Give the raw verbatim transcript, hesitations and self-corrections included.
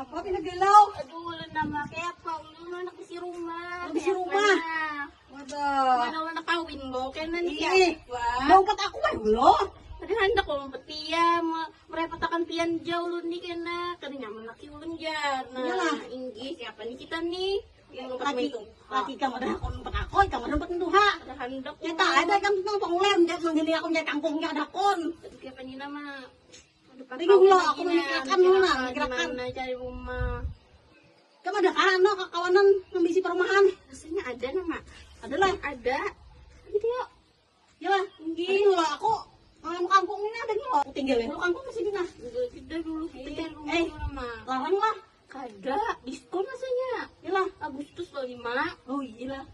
Apa pindah galau? Aduh, ulun nama kayak apa? Ulun anak bisi rumah. Bisi rumah? Waduh. Mana ulun kawin lo, kena nih Ih, siapa? Mau empat aku kan dulu. Tadi hendak ulun petia, me- merepotkan pian jauh ulun nih kena. Kada nyaman laki ulun jar. Nah, Iyalah. Inggih, siapa nih kita nih? Yang empat Laki, itu. laki kamu ada akun empat aku, kamu ada empat duha. Ada hendak. Kita ada kan tuh penguler menjadi menjadi aku menjadi kangkungnya ada akun. Aduh, kayak apa nih nama? Aduh, Bingung lo, lagi aku nah. memikirkan Mikir mana, apa, mikirkan. Gimana cari rumah? Kamu ada kan no kakawanan ngambisi perumahan. Rasanya ada nama. Adalah. Ada. Gitu yuk. Yalah, ini lo aku kalau kangkung ini ada nih lo. Aku tinggal ya. Lo kangkung masih di nah. Udah kita dulu kita cari rumah Eh. Dulu nama. Larang lah. Kada, diskon rasanya. Yalah. Agustus lo lima. Oh iya lah.